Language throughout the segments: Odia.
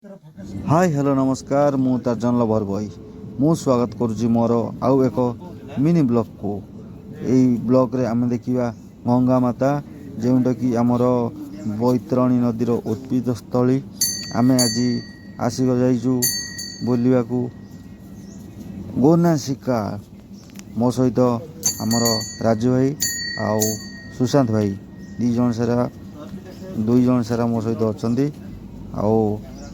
ହାଇ, ହ୍ୟାଲୋ, ନମସ୍କାର। ମୁଁ ଟାର୍ଜନ ଲଭର ବୟ। ମୁଁ ସ୍ୱାଗତ କରୁଛି ମୋର ଆଉ ଏକ ମିନି ବ୍ଲଗ୍କୁ। ଏଇ ବ୍ଲଗ୍ରେ ଆମେ ଦେଖିବା ଗଙ୍ଗା ମାତା, ଯେଉଁଟାକି ଆମର ବୈତରଣୀ ନଦୀର ଉତ୍ପତ୍ତିସ୍ଥଳୀ। ଆମେ ଆଜି ଆସି ଯାଇଛୁ ବୁଲିବାକୁ ଗୋନାସିକା। ମୋ ସହିତ ଆମର ରାଜୁ ଭାଇ ଆଉ ସୁଶାନ୍ତ ଭାଇ 2 ଜଣ ସାରା ମୋ ସହିତ ଅଛନ୍ତି। ଆଉ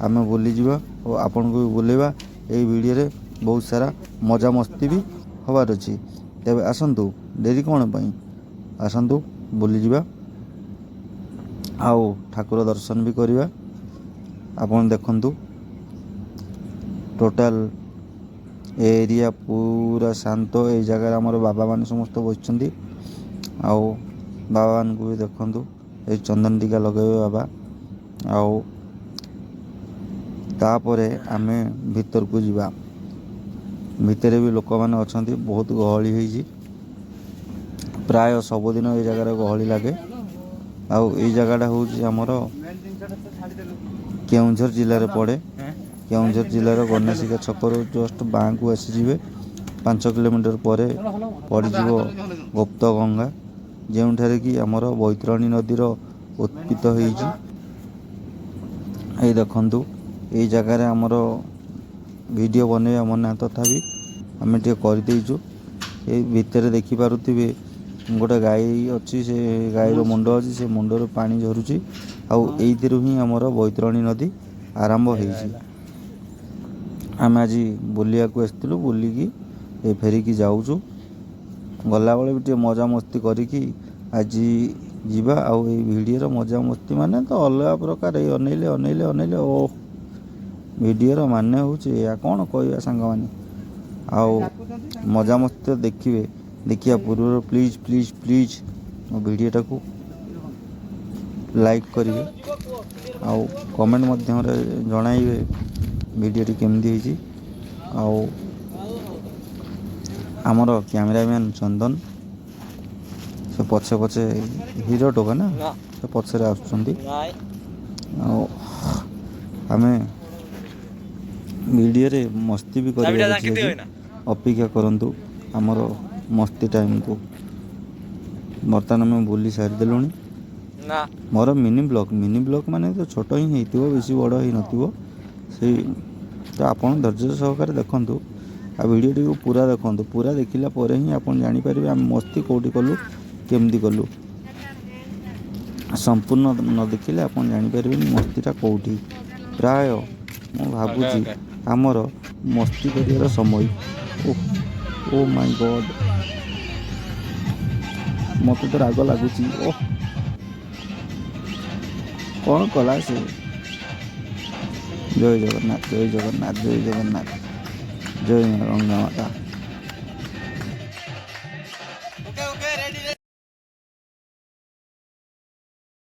ଆମେ ବୁଲିଯିବା ଓ ଆପଣଙ୍କୁ ବି ବୁଲେଇବା। ଏଇ ଭିଡ଼ିଓରେ ବହୁତ ସାରା ମଜାମସ୍ତି ବି ହେବାର ଅଛି। ତେବେ ଆସନ୍ତୁ, ଡେରି କ'ଣ ପାଇଁ? ଆସନ୍ତୁ, ବୁଲିଯିବା ଆଉ ଠାକୁର ଦର୍ଶନ ବି କରିବା। ଆପଣ ଦେଖନ୍ତୁ, ଟୋଟାଲ ଏ ଏରିଆ ପୁରା ଶାନ୍ତ। ଏଇ ଜାଗାରେ ଆମର ବାବାମାନେ ସମସ୍ତେ ବସିଛନ୍ତି। ଆଉ ବାବାମାନଙ୍କୁ ବି ଦେଖନ୍ତୁ, ଏଇ ଚନ୍ଦନ ଟିକା ଲଗେଇବେ ବାବା। ଆଉ ତାପରେ ଆମେ ଭିତରକୁ ଯିବା। ଭିତରେ ବି ଲୋକମାନେ ଅଛନ୍ତି, ବହୁତ ଗହଳି ହେଇଛି। ପ୍ରାୟ ସବୁଦିନ ଏଇ ଜାଗାରେ ଗହଳି ଲାଗେ। ଆଉ ଏଇ ଜାଗାଟା ହେଉଛି ଆମର କେଉଁଝର ଜିଲ୍ଲାରେ ପଡ଼େ। କେଉଁଝର ଜିଲ୍ଲାର ଗୋନାସିକା ଛକରୁ ଜଷ୍ଟ ବାଁକୁ ଆସିଯିବେ, 5 କିଲୋମିଟର ପରେ ପଡ଼ିଯିବ ଗୁପ୍ତ ଗଙ୍ଗା, ଯେଉଁଠାରେ କି ଆମର ବୈତରଣୀ ନଦୀର ଉତ୍ପତ୍ତି ହେଇଛି। ଏଇ ଦେଖନ୍ତୁ, ଏଇ ଜାଗାରେ ଆମର ଭିଡ଼ିଓ ବନେଇବା ମନା, ତଥାପି ଆମେ ଟିକେ କରିଦେଇଛୁ। ଏଇ ଭିତରେ ଦେଖିପାରୁଥିବେ, ଗୋଟେ ଗାଈ ଅଛି, ସେ ଗାଈର ମୁଣ୍ଡ ଅଛି, ସେ ମୁଣ୍ଡରୁ ପାଣି ଝରୁଛି। ଆଉ ଏଇଥିରୁ ହିଁ ଆମର ବୈତରଣୀ ନଦୀ ଆରମ୍ଭ ହେଇଛି। ଆମେ ଆଜି ବୁଲିବାକୁ ଆସିଥିଲୁ, ବୁଲିକି ଏ ଫେରିକି ଯାଉଛୁ। ଗଲାବେଳେ ବି ଟିକେ ମଜାମସ୍ତି କରିକି ଆଜି ଯିବା। ଆଉ ଏଇ ଭିଡ଼ିଓର ମଜାମସ୍ତି ମାନେ ତ ଅଲଗା ପ୍ରକାର। ଏଇ ଅନେଇଲେ, ଅନେଇଲେ, ଅନେଇଲେ, ଓ ଭିଡ଼ିଓର ମାନେ ହେଉଛି ଏଇଆ। କ'ଣ କହିବା ସାଙ୍ଗମାନେ, ଆଉ ମଜାମସ୍ତି ତ ଦେଖିବେ। ଦେଖିବା ପୂର୍ବରୁ ପ୍ଲିଜ୍, ପ୍ଲିଜ୍, ପ୍ଲିଜ୍ ମୋ ଭିଡ଼ିଓଟାକୁ ଲାଇକ୍ କରିବେ ଆଉ କମେଣ୍ଟ ମାଧ୍ୟମରେ ଜଣାଇବେ ଭିଡ଼ିଓଟି କେମିତି ହେଇଛି। ଆଉ ଆମର କ୍ୟାମେରାମ୍ୟାନ୍ ଚନ୍ଦନ, ସେ ପଛେ ପଛେ, ହିରୋ ଟୋକା ନା, ସେ ପଛରେ ଆସୁଛନ୍ତି। ଆଉ ଆମେ ଭିଡ଼ିଓରେ ମସ୍ତି ବି କରିବାର ଅଛି ଆଜି। ଅପେକ୍ଷା କରନ୍ତୁ ଆମର ମସ୍ତି ଟାଇମ୍କୁ। ବର୍ତ୍ତମାନ ଆମେ ବୁଲି ସାରିଦେଲୁଣି। ନା। ମୋର ମିନି ବ୍ଲଗ୍, ମିନି ବ୍ଲଗ୍ ମାନେ ତ ଛୋଟ ହିଁ ହେଇଥିବ, ବେଶୀ ବଡ଼ ହେଇନଥିବ ସେଇ ତ। ଆପଣ ଧୈର୍ଯ୍ୟ ସହକାରେ ଦେଖନ୍ତୁ ଆଉ ଭିଡ଼ିଓଟିକୁ ପୁରା ଦେଖନ୍ତୁ। ପୁରା ଦେଖିଲା ପରେ ହିଁ ଆପଣ ଜାଣିପାରିବେ ଆମେ ମସ୍ତି କେଉଁଠି କଲୁ, କେମିତି କଲୁ। ସମ୍ପୂର୍ଣ୍ଣ ନ ଦେଖିଲେ ଆପଣ ଜାଣିପାରିବେନି ମସ୍ତିଟା କେଉଁଠି। ପ୍ରାୟ ମୁଁ ଭାବୁଛି ଆମର ମସ୍ତି କରିବାର ସମୟ। ଓହ, ଓ ମାଇ ଗଡ଼୍, ମୋତେ ତ ରାଗ ଲାଗୁଛି। ଓହ, କ'ଣ କଲା ସେ? ଜୟ ଜଗନ୍ନାଥ, ଜୟ ଜଗନ୍ନାଥ, ଜୟ ଜଗନ୍ନାଥ, ଜୟ ମା ଗଙ୍ଗା ମାତା।